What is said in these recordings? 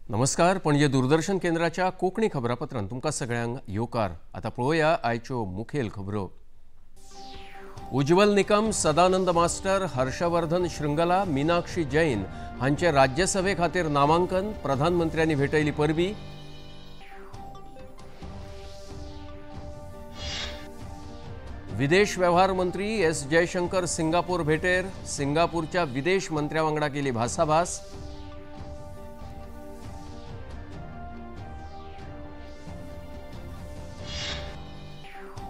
नमस्कार, पणजे दूरदर्शन केंद्राच्या कोंकणी खबरापत्रांत तुमकां सगळ्यांक येवकार। आतां पळोवया आयच्यो मुखेल खबरो। उज्ज्वल निकम, सदानंद मास्टर, हर्षवर्धन श्रृंगला, मीनाक्षी जैन हांचे राज्यसभे खातीर नामांकन, प्रधानमंत्र्यांनी भेटयली परबी। विदेश व्यवहार मंत्री एस जयशंकर सिंगापूर भेटेर, सिंगापूरच्या विदेश मंत्र्या वांगडा केली भासाभास।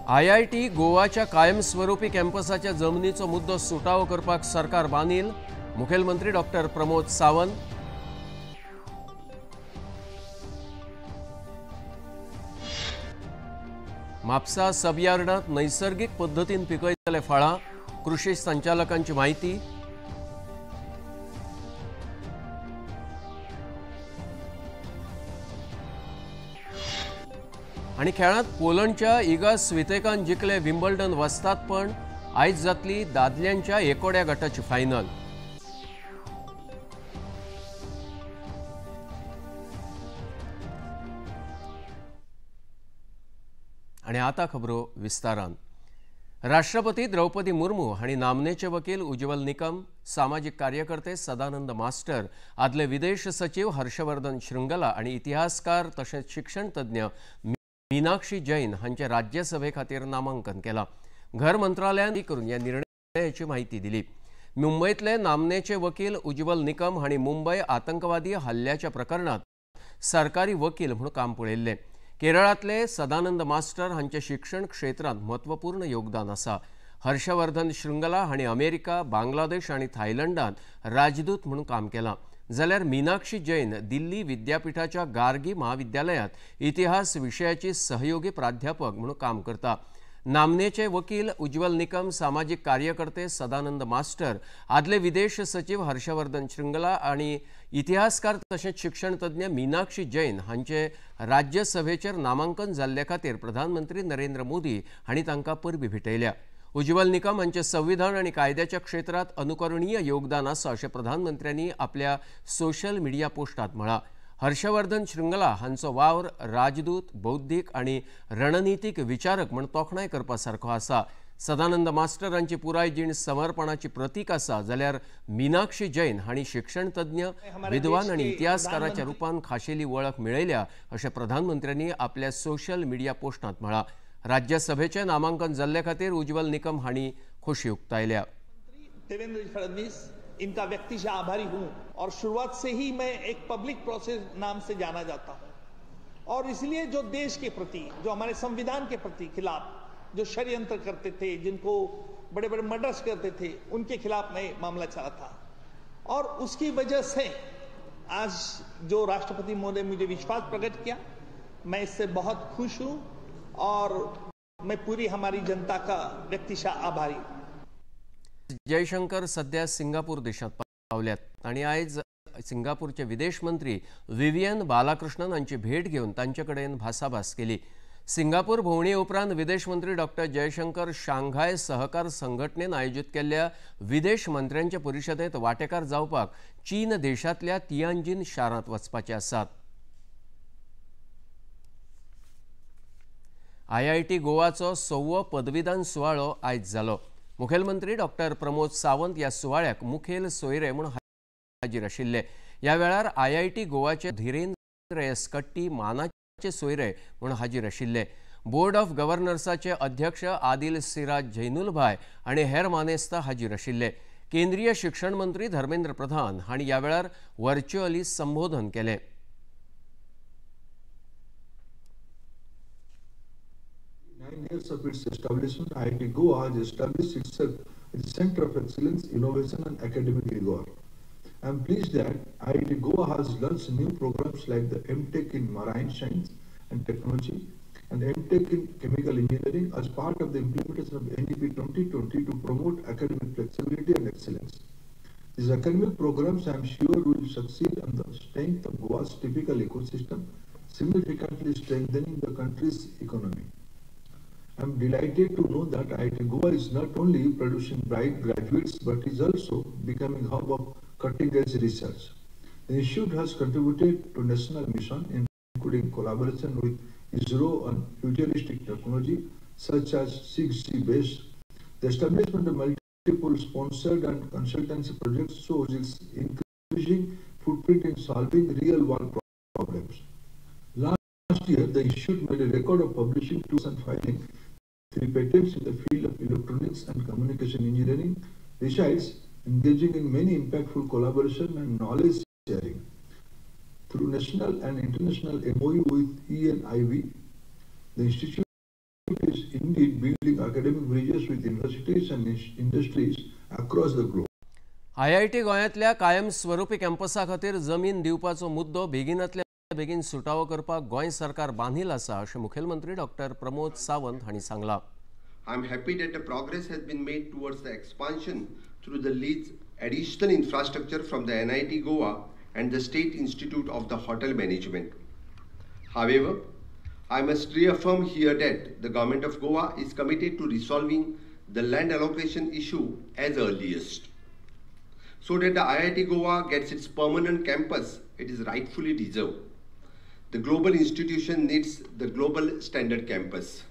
आयआयटी गोवाच्या कायमस्वरूपी कॅम्पसाच्या जमनीचो मुद्दो सुटावो करपाक सरकार बांदील, मुखेलमंत्री डॉक्टर प्रमोद सावंत। म्हापसा सबयार्डात नैसर्गिक पद्दतीन पिकयतले फळां, कृषी संचालकांची माहिती। आणि खेळांत पोलंडच्या इगा स्वितेकान जिखले विम्बल्डन वस्तादपण, आयज जातली दादल्यांच्या एकोड्या गटाची फायनल। आणि आता खबरो विस्तारान। राष्ट्रपती द्रौपदी मुर्मू हांणी नामनेचे वकील उज्ज्वल निकम, सामाजीक कार्यकर्ते सदानंद मास्टर, आदले विदेश सचिव हर्षवर्धन श्रृंगला आणि इतिहासकार तशेंच शिक्षण तज्ञ मीनाक्षी जैन हांचे राज्यसभे खातीर नामांकन केलां। घर मंत्रालयान करून ह्या निर्णयाची माहिती दिली। मुंबईतले नामनेचे वकील उज्ज्वल निकम हांणी मुंबय आतंकवादी हल्ल्याच्या प्रकरणात सरकारी वकील म्हणून काम पळयल्लें। केरळांतले सदानंद मास्टर हांचे शिक्षण क्षेत्रांत म्हत्वपूर्ण योगदान आसा। हर्षवर्धन श्रृंगला हांणी अमेरिका, बांगलादेश आनी थायलंडांत राजदूत म्हणून काम केलां, जाल्यार मीनाक्षी जैन दिल्ली विद्यापीठाच्या गार्गी महाविद्यालयांत इतिहास विशयाची सहयोगी प्राध्यापक म्हणून काम करता। नामनेचे वकील उज्ज्वल निकम, सामाजीक कार्यकर्ते सदानंद मास्टर, आदले विदेश सचिव हर्षवर्धन श्रृंगला आनी इतिहासकार तशेंच शिक्षणतज्ञ मीनाक्षी जैन हांचे राज्यसभेचेर नामांकन जाल्ले खातीर प्रधानमंत्री नरेंद्र मोदी हांणी तांकां परबी भेटयल्या। उज्ज्वल निकम हांचे संविधान आनी कायद्याच्या क्षेत्रांत अनुकरणीय योगदान आसा अशें प्रधानमंत्र्यांनी आपल्या सोशल मिडिया पोस्टात म्हळां। हर्षवर्धन श्रृंगला हांचो वावर राजदूत, बौद्धीक आनी रणनितीक विचारक म्हूण तोखणाय करपा सारको आसा। सदानंद मास्टर हांची पुराय जीण समर्पणाची प्रतीक आसा, जाल्यार मीनाक्षी जैन हांणी शिक्षणतज्ञ, विद्वान आनी इतिहासकाराच्या रूपान खाशेली वळख मेळयल्या अशें प्रधानमंत्र्यांनी आपल्या सोशल मिडिया पोस्टांत म्हळां। राज्यसभेचे नामांकन जाल्ले खातीर उज्ज्वल निकम हांणी खोशी उक्तायल्या। देवेंद्र फडणवीस इनका व्यक्तिशः आभारी हूं और शुरुआत से ही मैं एक पब्लिक प्रोसेस नाम से जाना जाता हूं और इसलिए जो देश के प्रति, जो हमारे संविधान के प्रति खिलाफ जो षड्यंत्र करते थे, जिनको बड़े बड़े मर्डर्स करते थे, उनके खिलाफ मैं मामला चला था और उसकी वजह से आज जो राष्ट्रपति महोदय मुझे विश्वास प्रकट किया, मैं इससे बहुत खुश हूँ और मैं पूरी हमारी जनता का व्यक्तिशः आभारी हूँ। जयशंकर सध्या सिंगापूर देशात पावल्यात आणि आयज सिंगापूरचे विदेश मंत्री विवियन बालाकृष्णन हांची भेट घेवन तांचे कडेन भासाभास केली। सिंगापूर भोंवणे उपरांत विदेश मंत्री डॉक्टर जयशंकर शांघाय सहकार संघटनेन आयोजित केल्ल्या विदेश मंत्र्यांचे परिशदेंत वांटेकार जावपाक चीन देशांतल्या तियानजिन शारांत वचपाचे आसात। आयआयटी गोवाचो 6वो पदवीदान सुवाळो आयज जालो। मुखेलमंत्री डॉक्टर प्रमोद सावंत ह्या सुवाळ्याक मुखेल सोयरे म्हूण हाजीर आशिल्ले। ह्या वेळार आयआयटी गोवाचे धीरेंद्र एस कट्टी मानाचे सोयरे म्हूण हाजीर आशिल्ले। बोर्ड ऑफ गव्हर्नर्साचे अध्यक्ष आदिल सिराज जैनुलभाय आनी हेर मानेस्त हाजीर आशिल्ले। केंद्रीय शिक्षण मंत्री धर्मेंद्र प्रधान हांणी ह्या वेळार व्हर्च्युअली संबोधन केलें। 9 years of its establishment, IIT Goa has established itself as a center of excellence, innovation and academic rigor. I am pleased that IIT Goa has launched new programs like the MTech in Marine Science and Technology and MTech in Chemical Engineering as part of the implementation of NEP 2020 to promote academic flexibility and excellence. These academic programs, I am sure, will succeed on the strength of Goa's typical ecosystem, significantly strengthening the country's economy. I am delighted to know that IIT Goa is not only producing bright graduates but is also becoming hub of cutting-edge research. The institute has contributed to national mission, including collaboration with ISRO on futuristic technology such as 6G base. The establishment of multiple sponsored and consultancy projects shows its increasing footprint in solving real-world problems. Last year, the institute made a record of publishing 2 and filing 3 patents in the field of electronics and communication engineering, besides engaging in many impactful collaboration and knowledge sharing. Through national and international MOU with ENIV, the institute is indeed building academic bridges with universities and industries across the globe. IIT गोंयांतल्या कायमस्वरूपी कॅम्पसा खातीर जमीन दिवपाचो मुद्दो बेगिनातल्या बेगीन सुटावो करपाक गोंय सरकार बांधील आसा अशें मुखेलमंत्री डॉक्टर प्रमोद सावंत हांणी सांगलां. I am happy that the progress has been made towards the expansion through the lease additional infrastructure from the NIT Goa and the State Institute of the Hotel Management. However, I must reaffirm here that the government of Goa is committed to resolving the land allocation issue as earliest, so that the IIT Goa gets its permanent campus it is rightfully deserved. The global institution needs the global standard campus.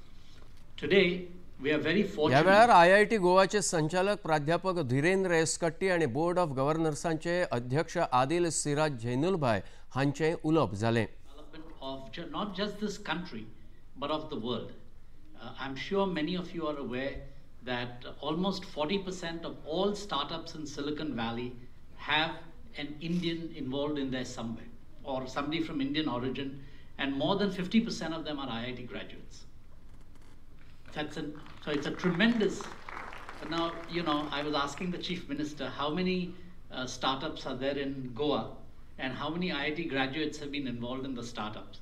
Today, we are very fortunate. ह्या वेळार IIT गोवाचे संचालक प्राध्यापक Dhirendra S कट्टी आनी board of गव्हर्नर्सांचे अध्यक्ष आदिल सिराज झैनुलभाय हांचें उलोवप जालें. Of not just this country, but of the world. I'm sure many of you are aware that almost 40% of all startups in Silicon Valley have an Indian involved in there somewhere, or somebody from Indian origin, and more than 50% of them are IIT graduates. So it's a tremendous. Now, you know, I was asking the Chief Minister how many startups are there in Goa and how many IIT graduates have been involved in the startups.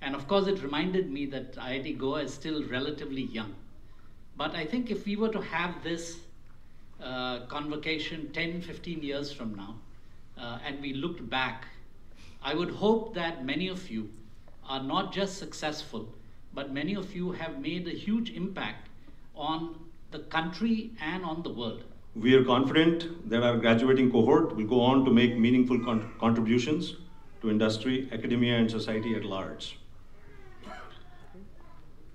And of course, it reminded me that IIT Goa is still relatively young. But I think if we were to have this convocation 10, 15 years from now, and we looked back, I would hope that many of you are not just successful, but many of you have made a huge impact on the country and on the world. We are confident that our graduating cohort will go on to make meaningful contributions to industry, academia, and society at large.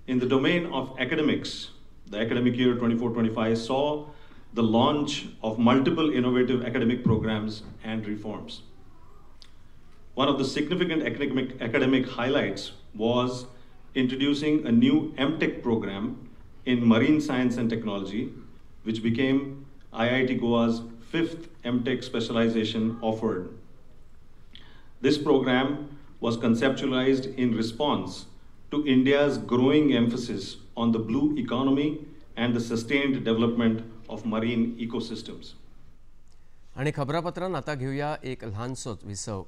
In the domain of academics, the academic year 24-25 saw the launch of multiple innovative academic programs and reforms. One of the significant academic highlights was introducing a new MTech program in marine science and technology, which became IIT Goa's 5th MTech specialization offered. This program was conceptualized in response to India's growing emphasis on the blue economy and the sustained development of marine ecosystems. आणि खबरापत्रांत आता घेऊया एक ल्हानसोच विसव.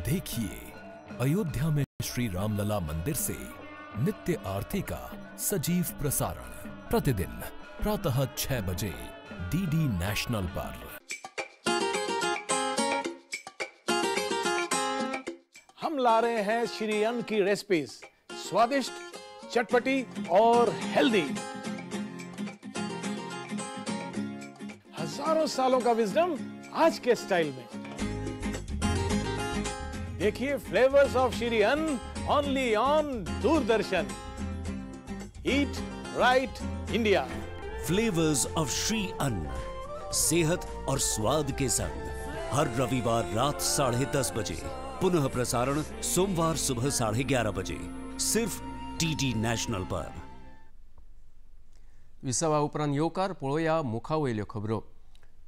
देखिए अयोध्या में श्री रामलला मंदिर से नित्य आरती का सजीव प्रसारण प्रतिदिन प्रातः 6 बजे डीडी नेशनल पर। हम ला रहे हैं श्री अन्न की रेसिपीज, स्वादिष्ट, चटपटी और हेल्दी। हजारों सालों का विजडम आज के स्टाइल में। देखिए flavours of Shri Anna only on Doordarshan. Eat right India. Flavours of Shri Anna, सेहत और स्वाद के संग, हर रविवार रात 10:30 बजे, पुनः प्रसारण सोमवार सुबह 11:30 बजे, सिर्फ डीडी नॅशनल पर। विसवा उपरांत येवकार पळोवया मुखावयल्यो खबरो।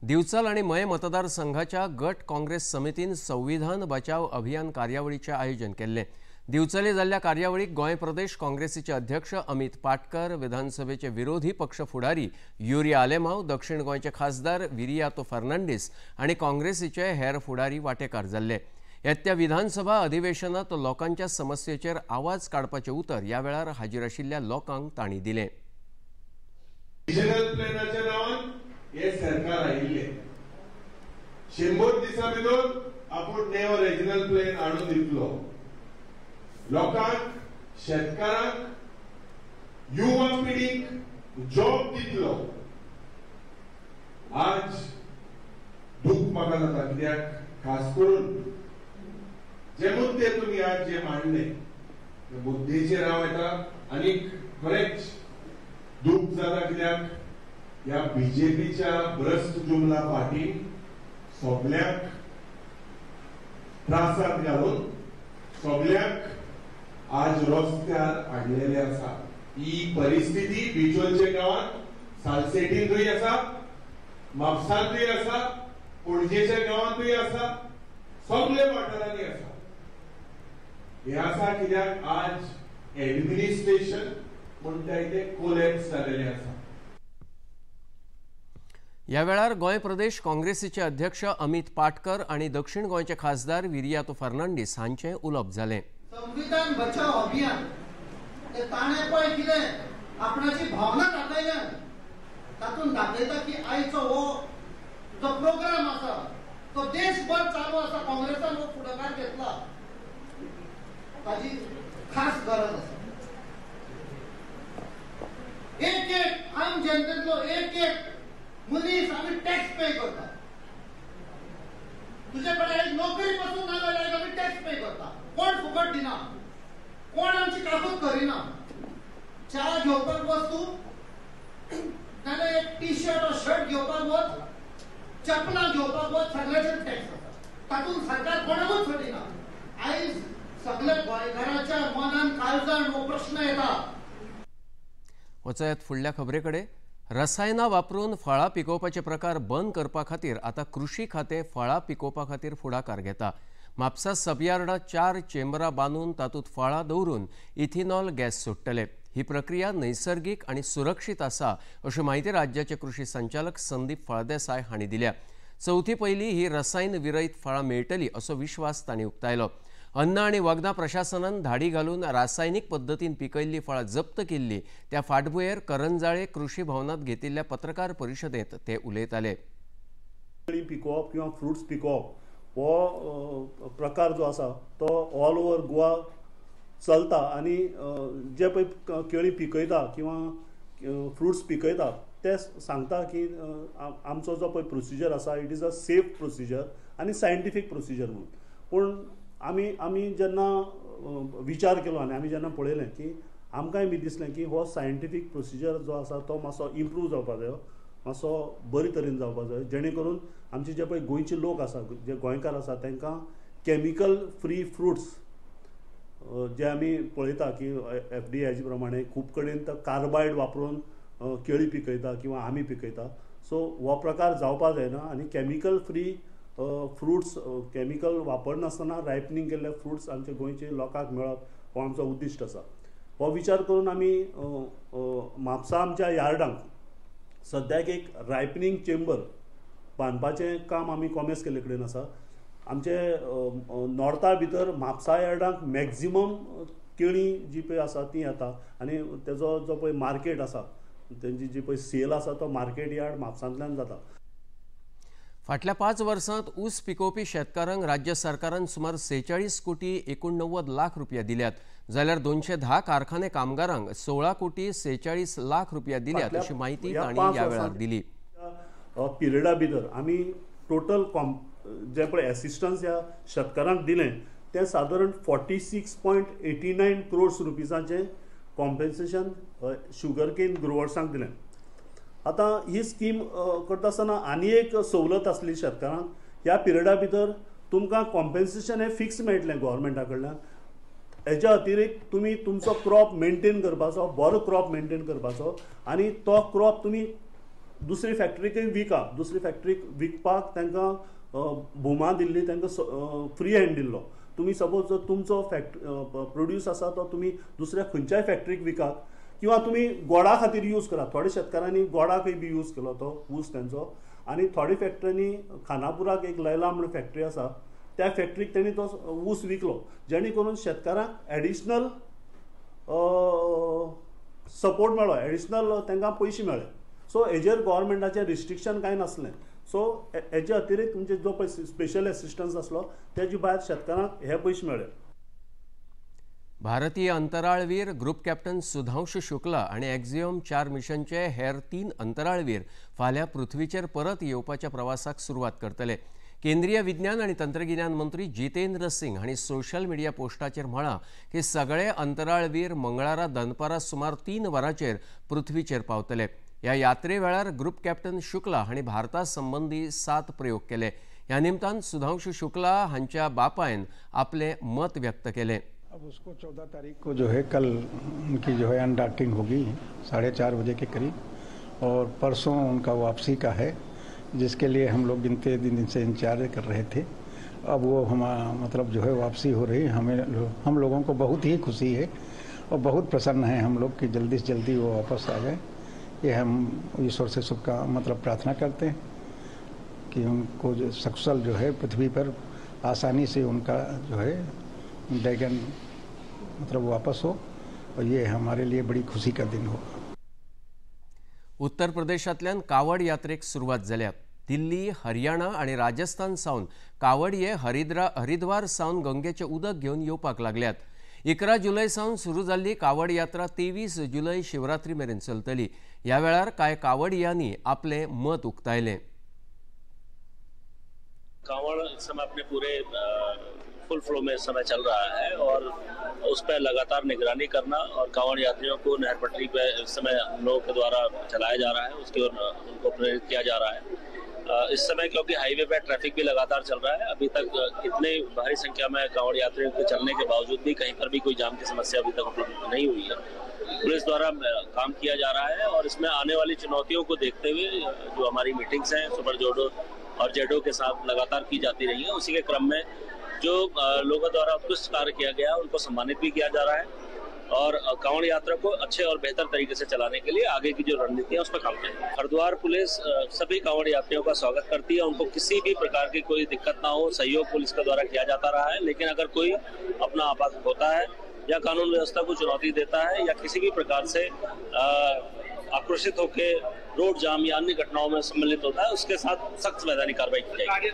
दिवचल आणि मये मतदारसंघाच्या गट काँग्रेस समितीन संविधान बचाव अभियान कार्यावळीचें आयोजन केल्लें। दिवचले जाल्ल्या कार्यावळीक गोंय प्रदेश काँग्रेसीचे अध्यक्ष अमित पाटकर, विधानसभेचे विरोधी पक्ष फुडारी युरी आलेमाव, दक्षिण गोंयचे खासदार विरियातो फर्नांडीस आनी काँग्रेसीचे हेर फुडारी वांटेकार जाल्ले। येत्या विधानसभा अधिवेशनात लोकांच्या समस्येचेर आवाज काडपाचें उतर ह्या वेळार हाजीर आशिल्ल्या लोकांक तांणी दिलें। रिजनल प्लॅनाच्या नावान हे सरकार आयिल्लें, 100 दिसां भितर आपूण नेव रिजनल प्लॅन हाडून दितलो। लोकांक, शेतकारांक, युवा पिढीक जॉब दितलो। आज दुःख म्हाका जाता कित्याक खास करून जे मुद्दे तुमी आज जे मांडले त्या मुद्देचेर हांव येता आनी खरेंच दुःख जाता कित्याक ह्या बीजेपीच्या भ्रश्ट जुमला फाटीं सगल्यांक त्रासांत घालून सगल्यांक आज रस्त्यार हाडलेले आसा। ही परिस्थिती बिचोलच्या गांवांत, सालसेटींतूय आसा, म्हापसांतूय आसा, पणजेच्या गांवांतूय आसा, सगळे वाठारांनी आसा। हे आसा कित्याक आज एडमिनिस्ट्रेशन म्हणटा ते कोलॅप्स जालेलें आसा। ह्या वेळार गोंय प्रदेश काँग्रेसीचे अध्यक्ष अमित पाटकर आनी दक्षिण गोंयचे खासदार विरियातो फर्नांडीस हांचें उलोवप जालें। संविधान बचाव अभियान ते ताणें पळय कितें आपणाची भावना दाखयल्यान तातूंत दाखयता की आयचो हो जो प्रोग्राम आसा तो देशभर चालू आसा। काँग्रेसान हो फुडाकार घेतला, ताजी खास गरज आसा। एक एक आम जनतेतलो एक एक मनीस आमी टॅक्स पे करता। तुजे कडेन आयज नोकरी पासून ना जाल्यार आमी टॅक्स पे करता। कोण फुकट दिना, कोण आमची काकूत करिना। च्या घेवपाक वच तूं, नाजाल्यार एक टी शर्ट वा शर्ट घेवपाक वच, चपलां घेवपाक वच, सगळ्याचेर टॅक्स आसा। तातूंत सरकार कोणाकूच सोडिना। आयज सगळ्या गोंयकाराच्या मनान काळजान हो प्रश्न येता। वचयात फुडल्या खबरे कडेन। रसायनां वापरून फळां पिकोवपाचे प्रकार बंद करपा खातीर आतां कृषी खातें फळां पिकोवपा खातीर फुडाकार घेता। म्हापसा सबयार्डांत 4 चेंबरां बांदून तातूंत फळां दवरून इथेनॉल गॅस सोडटले। ही प्रक्रिया नैसर्गीक आनी सुरक्षीत आसा अशी म्हायती राज्याचे कृषी संचालक संदीप फळदेसाय हांणी दिल्या। चवथी पयलीं ही रसायन विरयत फळां मेळटली असो विश्वास तांणी उक्तायलो। अन्न आनी वखदां प्रशासनान धाडी घालून रासायनीक पद्दतीन पिकयल्ली फळां जप्त केल्ली त्या फाटभुंयेर करंजाळे कृषी भवनांत घेतिल्ल्या पत्रकार परिशदेंत ते उलयताले। पिकोवप किंवा फ्रुट्स पिकोवप हो प्रकार जो आसा तो ऑल ओवर गोवा चलता आनी जे पळय केळी पिकयता किंवा फ्रुट्स पिकयता ते सांगता की आमचो जो पळय प्रोसिजर आसा it is a safe procedure आनी सायंटिफीक प्रोसिजर म्हणून। पूण आमी जेन्ना विचार केलो आनी आमी जेन्ना पळयलें की आमकांय बी दिसलें की हो सायंटिफीक प्रोसिजर जो आसा तो मातसो इम्प्रूव जावपा जायो, मातसो बरे तरेन जावपा जाय, जेणे करून आमचे जे पळय गोंयचे लोक आसा, जे गोंयकार आसा तांकां केमिकल फ्री फ्रुट्स जे आमी पळयता की एफडीआयचे प्रमाणे खूब कडेन तो कार्बायड वापरून केळी पिकयता किंवा आमी पिकयता। सो हो प्रकार जावपा जायना आनी केमिकल फ्री फ्रुट्स, केमिकल वापरनासतना रायपनींग केल्ले फ्रुट्स आमच्या गोंयचे लोकांक मेळप हो आमचो उद्दिश्ट आसा। हो विचार करून आमी म्हापसा आमच्या यार्डांक सद्याक एक रायपनींग चेंबर बांदपाचें काम आमी कॉमेस केल्ले कडेन आसा। आमचे नॉर्था भितर म्हापसा यार्डांक मॅक्झिमम केळी जी पळय आसा ती येता आनी तेजो जो पळय मार्केट आसा, तेंची जी पळय सेल आसा तो मार्केट यार्ड म्हापसांतल्यान जाता। फाटल्या 5 वर्सांत ऊस पिकोवपी शेतकारांक राज्य सरकारान सुमार 46 कोटी 89 लाख रुपया दिल्यात, जाल्यार 210 कारखाने कामगारांक 16 कोटी 46 लाख रुपया दिल्यात अशी म्हायती तांणी ह्या वेळार दिली। पिरियडा भितर आमी टोटल जे पळय एसिस्टन्स ह्या शेतकारांक दिलें तें सादारण 46.89 क्रोर्स रुपीजाचें कॉम्पेन्सेशन शुगर केन ग्रोवर्सांक दिलें। आतां ही स्कीम करता आसतना आनी एक सवलत आसली शेतकारांक, ह्या पिरियडा भितर तुमकां कॉम्पेन्सेशन हें फिक्स मेळटलें गोवोरमेंटा कडल्यान। हेज्या अतिरिक्त तुमी तुमचो क्रॉप मेंटेन करपाचो, बरो क्रॉप मेंटेन करपाचो आनी तो क्रॉप तुमी दुसरी फॅक्टरीकय विका, दुसरी फॅक्टरीक विकपाक तांकां भुमा दिल्ली, तांकां फ्री हँड दिल्लो। तुमी सपोज जर तुमचो प्रोड्यूस आसा तो तुमी दुसऱ्या खंयच्याय फॅक्टरीक विकात किंवा तुमी गोडा खातीर यूज करात. थोडे शेतकारांनी गोडाकय बी यूज केलो तो ऊस तेंचो आनी थोडे फॅक्टरींनी खानापुराक एक लैला म्हणून फॅक्टरी आसा त्या फॅक्टरीक तेणी तो ऊस विकलो, जेणे करून शेतकारांक एडिशनल सपोर्ट मेळ्ळो, एडिशनल तांकां पयशे मेळ्ळे. सो हेजेर गव्हर्मेंटाचें रिस्ट्रिक्शन कांय नासलें. सो हेजे अतिरिक्त म्हणजे जो पळय स्पेशल एसिस्टन्स आसलो तेजे भायर शेतकारांक हे पयशे मेळ्ळे. भारतीय अंतराळवीर ग्रुप कॅप्टन सुधांशु शुक्ला आनी एक्झिओम 4 मिशनचे हेर 3 अंतराळवीर फाल्यां पृथ्वीचेर परत येवपाच्या प्रवासाक सुरवात करतले. केंद्रीय विज्ञान आनी तंत्रगिन्यान मंत्री जितेंद्र सिंग हांणी सोशल मिडिया पोस्टाचेर म्हळां की सगळे अंतराळवीर मंगळारा दनपारा सुमार 3 वरांचेर पृथ्वीचेर पावतले. ह्या यात्रे वेळार ग्रुप कॅप्टन शुक्ला हांणी भारता संबंदी 7 प्रयोग केले. ह्या निमतान सुधांशु शुक्ला हांच्या बापायन आपले मत व्यक्त केले. अब उसको 14 तारीख को जो है कल उनकी जो है अनडॉकिंग होगी 4:30 बजे के करीब और परसों उनका वापसी का है, जिसके लिए हम लोग गिनते दिन से इंतजार कर रहे थे. अब वो हम मतलब जो है वापसी हो रही, हमें हम लोगों को बहुत ही खुशी है और बहुत प्रसन्न है हम लोग कि जल्दी से जल्दी वो वापस आ जाए. ये हम ईश्वर से सबका मतलब प्रार्थना करते हैं कि उनको जो सकुशल जो है पृथ्वी पर आसानी से उनका जो है ड्रैगन मतलब वापस हो और ये हमारे लिए बड़ी खुशी का दिन होगा. उत्तर प्रदेशांतल्यान कावड यात्रेक सुरवात जाल्या. दिल्ली, हरियाणा आनी राजस्थान सावन कावडये हरिद्वार सावन गंगेचें उदक घेवन येवपाक लागल्यात. 11 जुलय सावन सुरू जाल्ली कावड यात्रा 23 जुलय शिवरात्री मेरेन चलतली. ह्या वेळार कांय कावडियांनी आपलें मत उक्तायलें. कावड़ इस समय अपने पूरे फुल फ्लो में इस समय चल रहा है और उस पर लगातार निगरानी करना और कांवड़ यात्रियों को नहर पटरी पे इस समय हम लोगों के द्वारा चलाया जा रहा है, उसकी ओर उनको प्रेरित किया जा रहा है। इस समय क्योंकि हाईवे पे ट्रैफिक भी लगातार चल रहा है, अभी तक इतने भारी संख्या में कांवड़ यात्रियों के चलने के बावजूद भी कहीं पर भी कोई जाम की समस्या अभी तक उपलब्ध नहीं हुई है। पुलिस द्वारा काम किया जा रहा है और इसमें आने वाली चुनौतियों को देखते हुए जो हमारी मीटिंग्स हैं सुपर जोडो और जेडो के साथ लगातार की जाती रही है, उसी के क्रम में जो लोगों द्वारा उत्कृष्ट कार्य किया गया उनको सम्मानित भी किया जा रहा है और कांवड़ यात्रा को अच्छे और बेहतर तरीके से चलाने के लिए आगे की जो रणनीति है उस पर काम किया जाए। हरिद्वार पुलिस सभी कांवड़ यात्रियों का स्वागत करती है, उनको किसी भी प्रकार की कोई दिक्कत ना हो सहयोग पुलिस के द्वारा किया जाता रहा है। लेकिन अगर कोई अपना आपात होता है या कानून व्यवस्था को चुनौती देता है या किसी भी प्रकार से आक्रोशित होकर रोड जाम या अन्य घटनाओं में सम्मिलित होता है, उसके साथ सख्त मैदानी कार्रवाई की जाएगी।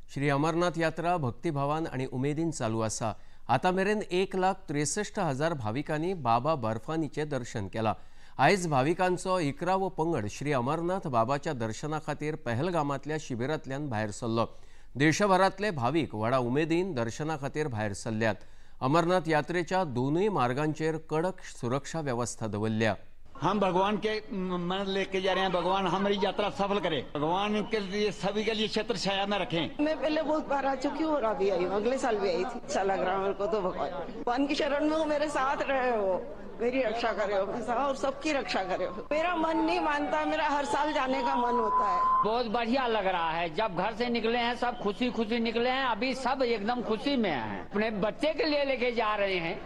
श्री अमरनाथ यात्रा भक्तिभावान आणि उमेदीन चालू आसा. आतां मेरेन 1,63,000 भाविकांनी बाबा बर्फानीचें दर्शन केलां. आयज भाविकांचो 11वो पंगड श्री अमरनाथ बाबाच्या दर्शना खातीर पहलगामांतल्या शिबिरांतल्यान भायर सरलो. देशभरांतले भावीक व्हडा उमेदीन दर्शना खातीर भायर सरल्यात. अमरनाथ यात्रेच्या दोनूय मार्गांचेर कडक सुरक्षा वेवस्था दवरल्या. हम भगवान के मन लेके जा रहे हैं, भगवान हमारी यात्रा सफल करे, भगवान के लिए सभी के लिए छत्र छाया में रखें। मैं पहले बहुत बार आ चुकी हूँ और अभी आई हूँ, अगले साल भी आई थी। अच्छा लग रहा है मेरे को तो, भगवान भगवान की शरण में हूँ, मेरे साथ रहे हो, मेरी रक्षा करे हो और सबकी रक्षा करे हो। मेरा मन नहीं मानता, मेरा हर साल जाने का मन होता है। बहुत बढ़िया लग रहा है, जब घर से निकले हैं सब खुशी खुशी निकले हैं, अभी सब एकदम खुशी में हैं। अपने बच्चे के लिए लेके जा रहे हैं,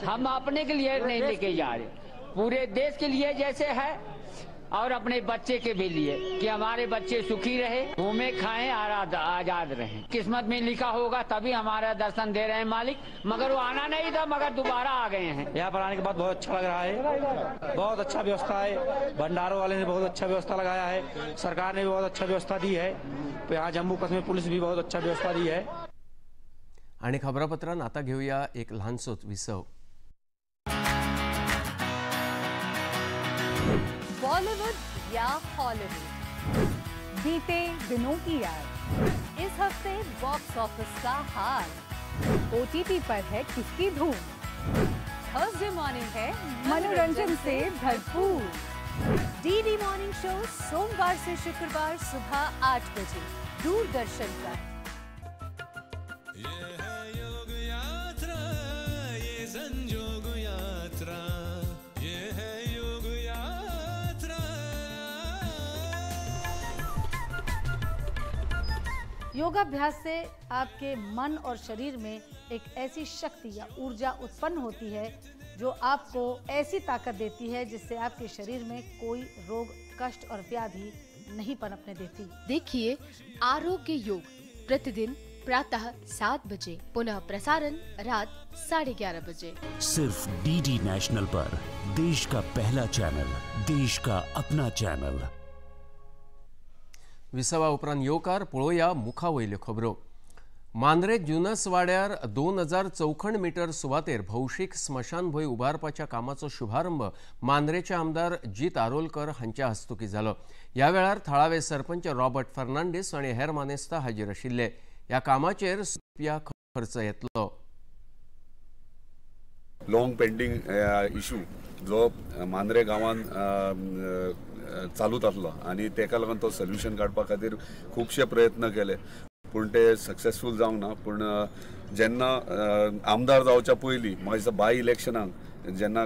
हम अपने के लिए नहीं लेके जा रहे, पूरे देश के लिए जैसे है और अपने बच्चे के भी लिए कि हमारे बच्चे सुखी रहे, घूमे खाएं और आजाद रहें। किस्मत में लिखा होगा तभी हमारा दर्शन दे रहे हैं मालिक, मगर वो आना नहीं था, मगर दोबारा आ गए हैं। यहाँ पर आने के बाद बहुत अच्छा लग रहा है, बहुत अच्छा व्यवस्था है, भंडारों वाले ने बहुत अच्छा व्यवस्था लगाया है, सरकार ने भी बहुत अच्छा व्यवस्था दी है, तो यहाँ जम्मू कश्मीर पुलिस भी बहुत अच्छा व्यवस्था दी है। आणि खबरापत्रान आता घेऊया एक ल्हानसोच विसव। बॉलीवुड या हॉलीवुड, बीते दिनों की याद, इस हफ्ते बॉक्स ऑफिस का हाल, ओटीटी पर है किसकी धूम, थर्सडे मॉर्निंग है मनोरंजन से भरपूर, डीडी मॉर्निंग शो सोमवार से शुक्रवार सुबह 8 बजे दूरदर्शन पर। ये है योग यात्रा, ये संजोग यात्रा, ये है योग यात्रा। योगाभ्यास से आपके मन और शरीर में एक ऐसी शक्ति या ऊर्जा उत्पन्न होती है जो आपको ऐसी ताकत देती है जिससे आपके शरीर में कोई रोग, कष्ट और व्याधि नहीं पनपने देती। देखिए आरोग्य योग प्रतिदिन प्रातः 7 बजे, पुनः प्रसारण रात 11:30 बजे, सिर्फ डीडी नेशनल पर। देश का पहला चैनल, देश का अपना चैनल। विसवा उपरांत येवकार पळोवया मुखा वयल्यो खबरो। मांद्रे जुनस वाड्यार 2000 चौखण मीटर सुवातेर भौशीक स्मशानभूंय उबारपाच्या कामाचो शुभारंभ मांद्रेचे आमदार जीत आरोलकर हांच्या हस्तुकी जालो। ह्या वेळार थळावे सरपंच रॉबर्ट फर्नांडीस आनी हेर मानेस्त हाजीर आशिल्ले। ह्या कामाचेर रुपया खर्च येतलो। लॉंग पेंडींग इशू जो मांद्रे गांवान चालूच आसलो आनी तेका लागून तो सोल्युशन काडपा खातीर खुबशे प्रयत्न केले, पूण ते सक्सेसफूल जावंक ना। पूण जेन्ना आमदार जावच्या पयलीं म्हाका दिसता बाय इलेक्शनाक जेन्ना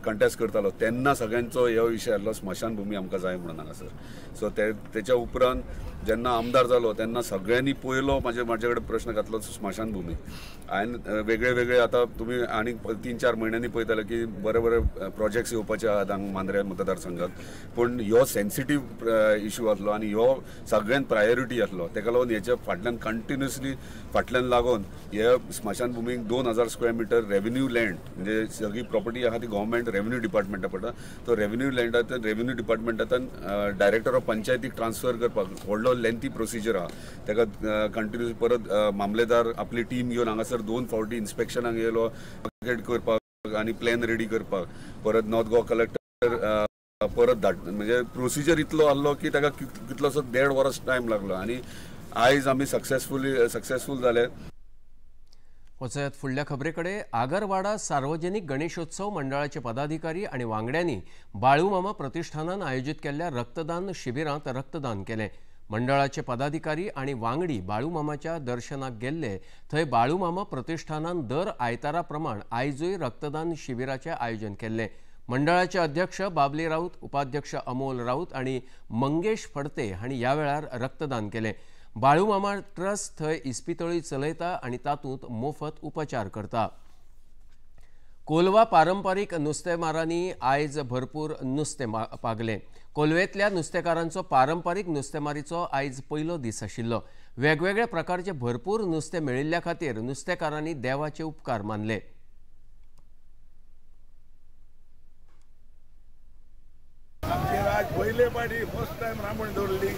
कंटेस्ट करतालो तेन्ना सगळ्यांचो हो विशय आसलो स्मशानभूमी आमकां जाय म्हणून हांगासर। सो तेच्या उपरांत जेन्ना आमदार जालो तेन्ना सगळ्यांनी पयलो म्हाजे कडेन प्रश्न घातलो स्मशानभूमी। हांवें वेगळे वेगळे आतां तुमी आनी 3-4 म्हयन्यांनी पळयताले की बरे बरे प्रोजेक्ट्स येवपाचे आहात हांगा मांद्रे मतदारसंघात, पूण ह्यो सेन्सिटीव इशू आसलो आनी ह्यो सगळ्यांत प्रायोरिटी आसलो। तेका लागून हेच्या फाटल्यान कंटिन्युअसली फाटल्यान लागून हे स्मशानभूमीक 2000 स्क्वेअर मिटर रेवेन्यू लँड, म्हणजे सगळी प्रॉपर्टी आहा ती गव्हर्मेंट रेवेन्यू डिपार्टमेंटा पडटा, तो रेवेन्यू लँडांतल्यान रेवेन्यू डिपार्टमेंटांतल्यान डायरेक्टर ऑफ पंचायतीक ट्रान्सफर करपाक व्हडलो लेंथी प्रोसिजर आहा। तेका कंटिन्युअस परत मामलेदार आपली टीम घेवन हांगासर 2 फावटी इन्स्पेक्शनाक येयलो मार्केट करपाक आनी प्लॅन रेडी करपाक, परत नॉर्थ गोवा कलेक्टर परत धाड, म्हणजे प्रोसिजर इतलो आसलो की ताका कितलोसो 1.5 वर्स टायम लागलो आनी आयज आमी सक्सेसफूल जाले। वचयात फुडल्या खबरे कडेन। आगरवाडा सार्वजनिक गणेशोत्सव मंडळाचे पदाधिकारी आनी वांगड्यांनी बाळूमामा प्रतिष्ठानान आयोजीत केल्ल्या रक्तदान शिबिरांत रक्तदान केलें। मंडळाचे पदाधिकारी आनी वांगडी बाळूमामाच्या दर्शनाक गेल्ले थंय बाळूमामा प्रतिष्ठानान दर आयतारा प्रमाण आयजूय रक्तदान शिबिराचें आयोजन केल्लें। मंडळाचे अध्यक्ष बाबली राऊत, उपाध्यक्ष अमोल राऊत आनी मंगेश फडते हांणी ह्या वेळार रक्तदान केलें। बाळूमामा ट्रस्ट थंय इस्पितळी चलयता आनी तातूंत मोफत उपचार करता। कोलवा पारंपारीक नुस्तेमारांनी आयज भरपूर नुस्तें पागलें। कोलवेंतल्या नुस्तेकारांचो पारंपारीक नुस्तेमारीचो आयज पयलो दीस आशिल्लो। वेगवेगळ्या प्रकारचे भरपूर नुस्तें मेळिल्ल्या खातीर नुस्तेकारांनी देवाचे उपकार मानले। आज पयले पाटी फर्स्ट टायम रांपण दवरली,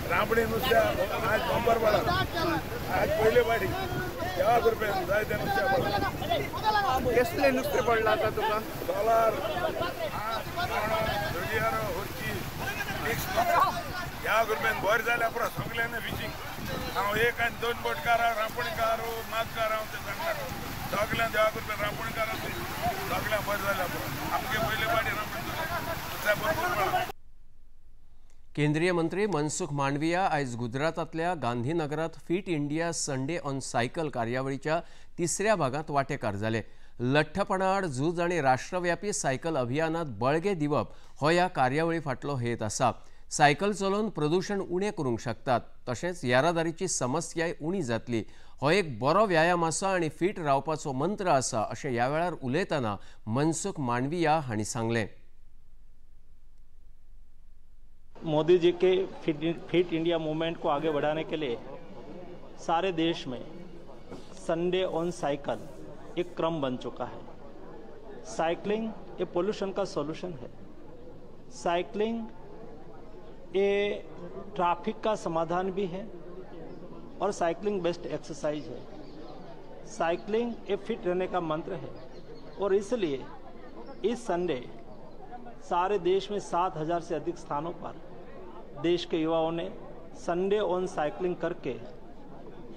रांपणी नुस्त्या आज बंपर पडला। आज पयले पाटी देवा रुपया जायते नुस्त्या पडला। कसले नुस्तें पडला आतां तुका? डॉलर, धोडियारो, हुरची, मिक्स ह्या रुपयान बरें जाल्यार पुरो सगल्यांनी फिशींग। हांव 1 आनी 2 बोटकार, रांपणकार, मागकार हांव ते सांगता सगळ्यां देवा रुपया रांपणकार सगळ्यां बरें जाल्यार पुरो। आमगे पयले पाटी रांपण नुस्त्या भरपूर पडला। केंद्रीय मंत्री मनसुख मांडविया आयज गुजरातांतल्या गांधीनगरात fit India Sunday on cycle कार्यावळीच्या तिसऱ्या भागात वांटेकार जाले। लठ्ठपणाआड झूज आनी राष्ट्रव्यापी सायकल अभियानात बळगें दिवप हो ह्या कार्यावळी फाटलो हेत आसा। सायकल चलोवन प्रदूशण उणें करूंक शकतात, तशेंच येरादारीची समस्याय उणी जातली। हो एक बरो व्यायाम आसा आनी फिट रावपाचो मंत्र आसा अशें ह्या वेळार उलयतना मनसुख मांडविया हांणी सांगलें। Modi ji K fit India movement को आगे बढ़ाने के लिए सारे देश में संडे ऑन साइकिल एक क्रम बन चुका है। साइकिलिंग ये पोल्यूशन का सॉल्यूशन है, साइकिलिंग ये ट्रैफिक का समाधान भी है और साइकिलिंग बेस्ट एक्सरसाइज है। साइकिलिंग ये फिट रहने का मंत्र है और इसलिए इस संडे सारे देश में 7000 से अधिक स्थानों पर देश के युवाओं ने संडे ऑन साइकिलिंग करके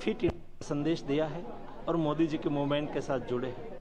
फिट इंडिया संदेश दिया है और Modi ji K movement K साथ जुड़े हैं।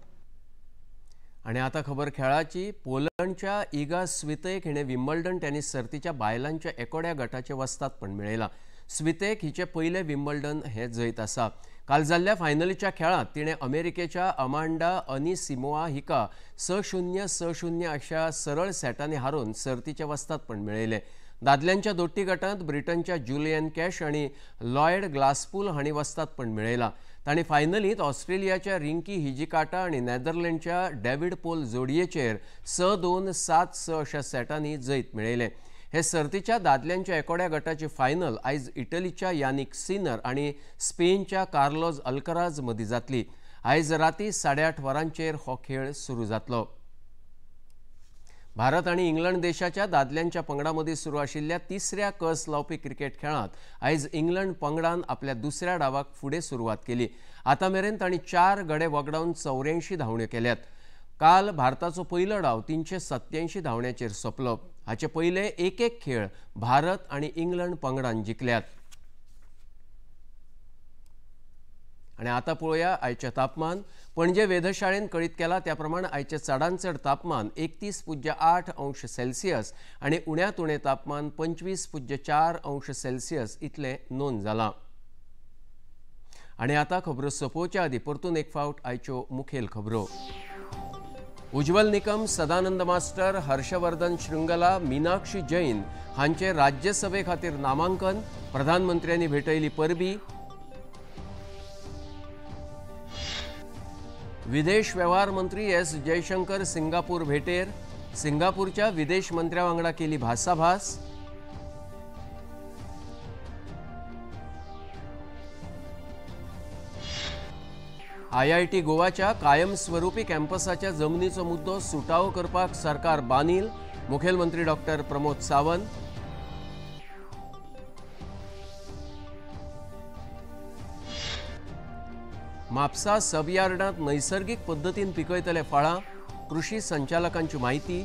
आणि आता खबर खेळाची। पोलंडच्या इगा स्वितेक हिणे विम्बल्डन टेनिस सर्तीच्या बायलांच्या एकोड्या गटाचे वस्तादपण मेळयलां। स्वितेक हिचे पयले विम्बल्डन हे जैत आसा। काल जाल्ल्या फायनलीच्या खेळांत तिणें अमेरिकेच्या अमांडा अनिसिमोआ हिका 6-0 6-0 अशा सरळ सेटांनी हारोवन सर्तीचें वस्तादपण मेळयलें। दादल्यांच्या दोट्टी गटांत ब्रिटनच्या जुलियन कॅश आनी लॉयड ग्लासपूल हांणी वस्तादपण मेळयलां. तांणी फायनलींत ऑस्ट्रेलियाच्या रिंकी हिजिकाटा आनी नेदरलँडच्या डॅव्हिड पोल जोडयेचेर 6-2 7-6 अशा सेटांनी जैत मेळयलें. हे सर्तीच्या दादल्यांच्या एकोड्या गटाची फायनल आयज इटलीच्या यानिक सिनर आनी स्पेनच्या कार्लोस अल्कराज मदीं जातली. आयज राती 8:30 वरांचेर हो खेळ सुरू जातलो. भारत आनी इंग्लंड देशाच्या दादल्यांच्या पंगडा मदीं सुरू आशिल्ल्या तिसऱ्या कस लावपी क्रिकेट खेळांत आयज इंग्लंड पंगडान आपल्या दुसऱ्या डावाक फुडें सुरवात केली. आतां मेरेन तांणी 4 गडे वगडावन 84 धांवड्यो केल्यात. काल भारताचो पयलो डाव 387 धांवड्यांचेर सोंपलो. हाचे पयले एक एक खेळ भारत आनी इंग्लंड पंगडान जिखल्यात. आनी आतां पळोवया आयचें तापमान. पणजे वेधशाळेन कळीत केलां त्या प्रमाण आयचें चडांत चड तापमान 31.8 अंश सेल्सियस आनी उण्यांत उणें तापमान 25.4 अंश सेल्सियस इतलें नोंद जालां. आनी आतां खबरो सोंपोवच्या आदीं परतून एक फावट आयच्यो मुखेल खबरो. उज्ज्वल निकम, सदानंद मास्टर, हर्षवर्धन श्रृंगला, मीनाक्षी जैन हांचे राज्यसभे खातीर नामांकन. प्रधानमंत्र्यांनी भेटयली परबी. विदेश व्यवहार मंत्री एस जयशंकर सिंगापूर भेटेर. सिंगापूरच्या विदेश मंत्र्या वांगडा केली भासाभास. आयआयटी गोवाच्या कायमस्वरूपी कॅम्पसाच्या जमनीचो मुद्दो सुटावो करपाक सरकार बानील. मुखेलमंत्री डॉक्टर प्रमोद सावंत. म्हापसा सबयार्डांत नैसर्गिक पद्दतीन पिकयतले फळां. कृषी संचालकांची म्हायती.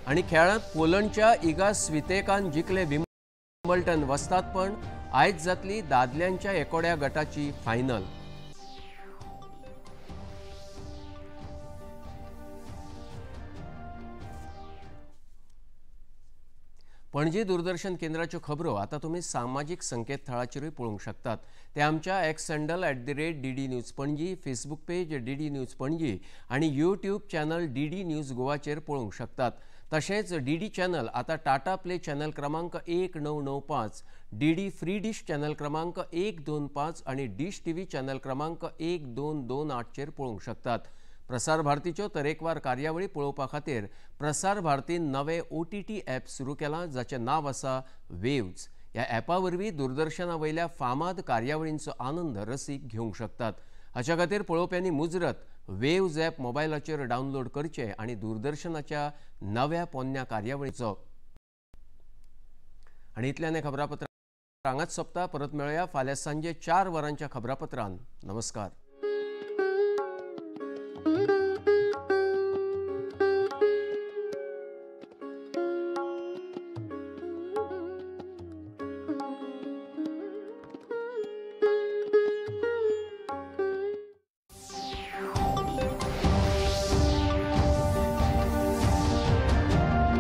आनी खेळांत पोलंडच्या इगा स्वितेकान जिखले विम्बल्टन वस्तादपण. आयज जातली दादल्यांच्या एकोड्या गटाची फायनल. पणजी दूरदर्शन केंद्राच्यो खबरो आतां तुमी सामाजीक संकेतथळाचेरूय पळोवंक शकतात. ते आमच्या X handle @DD News Panaji, Facebook page DD News Panaji आनी यूट्यूब चॅनल DD news गोवाचेर पळोवंक शकतात. तशेंच डीडी चॅनल आतां टाटा प्ले चॅनल क्रमांक 1995, डीडी फ्री डिश चॅनल क्रमांक 125 आनी डिश टीव्ही चॅनल क्रमांक 1228चेर पळोवंक शकतात. प्रसार भारतीच्यो तरेकवार कार्यावळी पळोवपा खातीर प्रसार भारतीन नवे OTT app सुरू केलां जाचें नांव आसा वेव्ज. ह्या ॲपा वरवीं दूरदर्शना वयल्या फामाद कार्यावळींचो आनंद रसीक घेवंक शकतात. हाच्या खातीर पळोवप्यांनी मुजरत वेव्ज ॲप मोबायलाचेर डावनलोड करचें आनी दूरदर्शनाच्या नव्या पोन्न्या कार्यावळीचो. आनी इतल्यान खबरापत्र हांगाच सोंपता. परत मेळया फाल्यां सांजे 4 वरांच्या खबरापत्रान. नमस्कार.